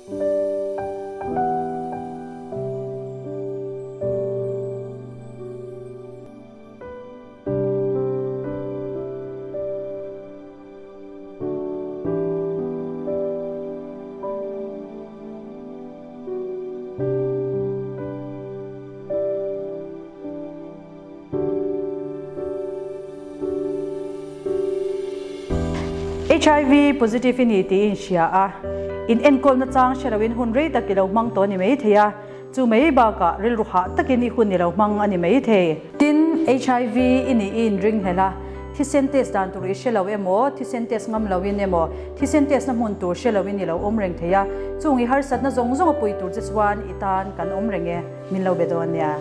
HIV positive i ni tih i inhria a, in enkawlna chang hre loin hun rei tak i lo hmang tawh a ni mai thei a, chu mai bakah rilru hah takin i hun i lo hmang a ni mai thei. Tin, HIV i nih i inringhlel a, thisen test dan tur i hre lo emaw, thisen test ngam loin emaw, thisen test na hmun tur hre loin i lo awm reng thei a, chung i harsatna zawng zawng a pui tur che chuan i tan kan awm reng e, min lo be dawn nia.